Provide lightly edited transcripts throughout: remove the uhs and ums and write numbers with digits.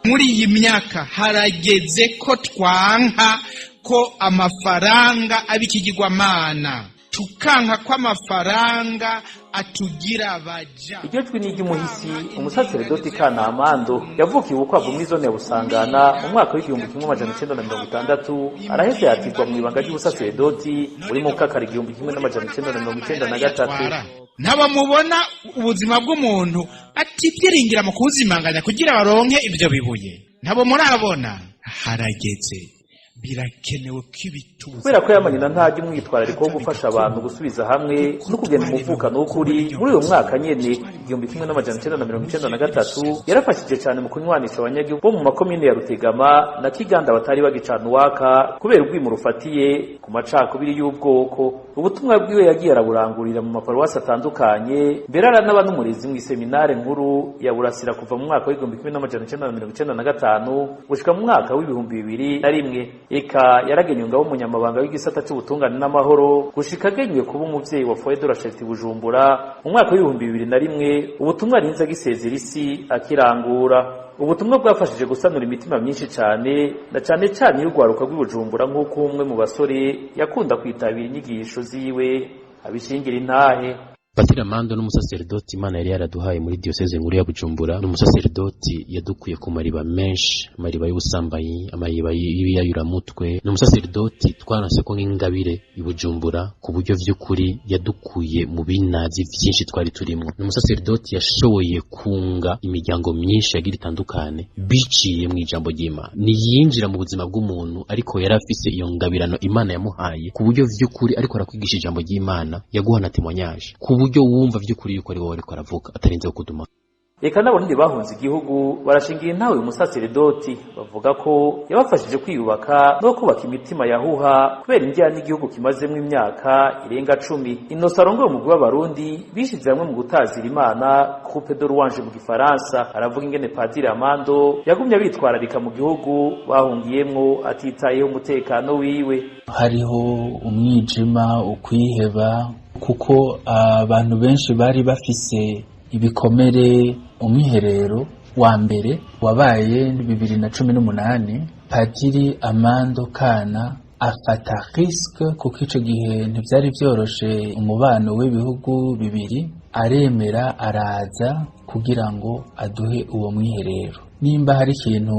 Muri iyi myaka harageze ko twanka ko amafaranga aba ikigirwamana, tukanka ko amafaranga atugira baja. Iryo jwi ni iry'umuhisi umusaseredoti Kanamando, yavukiye Ubukwavu muri zone ya Busangana mu mwaka w'1960. Araheze yatirwa mu ibanga ry'ubusaseredoti muri mu kakara 1993. Ntabo mubona ubuzima bw'umuntu atibyiringira mu kubuzimanganya kugira baronke ibyo bibuye, ntabo murabona. Harageze, birakenewe ko ibituza. Kubera ko yamanye na ntajya umwitwarariko wo gufasha abantu gusubiza hamwe no kugenda umuvukano w'ukuri, muri uyu mwaka nyene 1993 yarafashije cyane mu kunywanisha abanyagihugu bo mu makomine ya Rutegama na Kiganda batari bagicana uwaka kubera urwimo rufatiye ku macakubiri y'ubwoko. Ubutumwa bwiwe yagiye araburangurira mu maparuwasi atandukanye, mbere aranaba n'umurezi mw'iseminare nkuru ya Burasira kuva mu mwaka w'1995 gushika mu mwaka w'2001. Eka yaragenywe ngabo umunyamabanga w'igisata c'ubutungane n'amahoro gushika agenywe kuba umuvyeyi wa Foyer de la Charité Bujumbura mu mwaka w'2001. Ubutumwa arinze agisezera isi akirangura, ubutumwa bwafashije gusanura imitima myinshi cane, na cane cane y'urwaruka rw'i Bujumbura, nk'uko umwe mu basore yakunda kwitabira inyigisho ziwe abishingira intahe. Patiri Amando n'umusaseredoti Imana yari yaraduhaye muri diyoseze nkuru ya Bujumbura. Ni umusaseredoti yadukuye ku mariba menshi, amariba y'ubusambanyi, amariba y'ibiyayuramutwe. Ni umusaseredoti twaronse ko nk'ingabire i Bujumbura, ku buryo vy'ukuri yadukuye mu binazi vyinshi twari turimwo. Ni umusaseredoti yashoboye kunga imiryango myinshi yagira itandukane biciye mu ijambo ry'Imana. Ntiyinjira mu buzima bw'umuntu, ariko yari afise iyo ngabirano Imana yamuhaye, ku buryo vy'ukuri ariko arakwigisha ijambo ry'Imana yaguha na témoignage, ku buryo wumva vy'ukuri yuko ari wowe ariko aravuga, atarinze kuduma. Eka n'Abarundi bahunze igihugu barashingira intawe uyu musaseredoti, bavuga ko yabafashije kwiyubaka no kubaka imitima yahuha kubera indyane igihugu kimazemwo imyaka irenga 10. Innocent arongoye umugwi w'Abarundi bishize hamwe mu gutazira Imana, Groupe de Louange mu Gifaransa, aravuga ingene Padiri Amando yagumye abitwararika mu gihugu bahungiyemwo atitayeho umutekano wiwe. Hariho umwijima, ukwiheba, kuko abantu benshi bari bafise ibikomere. Umwiherero wa mbere wabaye 2018, Padiri Amando Kana afata risque, kuko ico gihe ntivyari vyoroshe umubano w'ibihugu bibiri, aremera araza kugira ngo aduhe uwo mwiherero. Nimba hari ikintu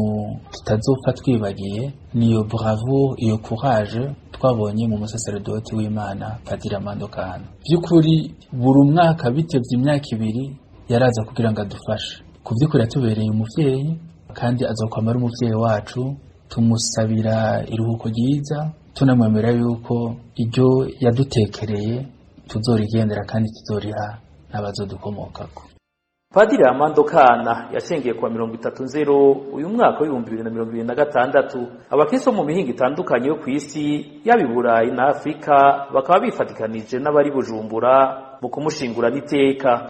tutazopfa twibagiye, niyo bravoure, iyo courage twabonye mu musaseredoti w'Imana Padiri Amando Kana. By'ukuri buri mwaka, bitevye imyaka 2, yaraza kugira ngo adufashe. Ku by'ukuri yatubereye umuvyeyi kandi azokwama ari umuvyeyi wacu. Tumusabira iruhuko ryiza, tunamwemera yuko iryo yadutekereye tuzorigendera kandi tuzoriha n'abazodukomokako. Padiri Amando Kana yashengeye kuwa 30 Nzero uyu mwaka w'2026. Abakristo mu mihingo itandukanye yo kw'isi, yaba i Burayi na Afrika, bakaba bifatikanije n'abari Bujumbura mu kumushingurana iteka.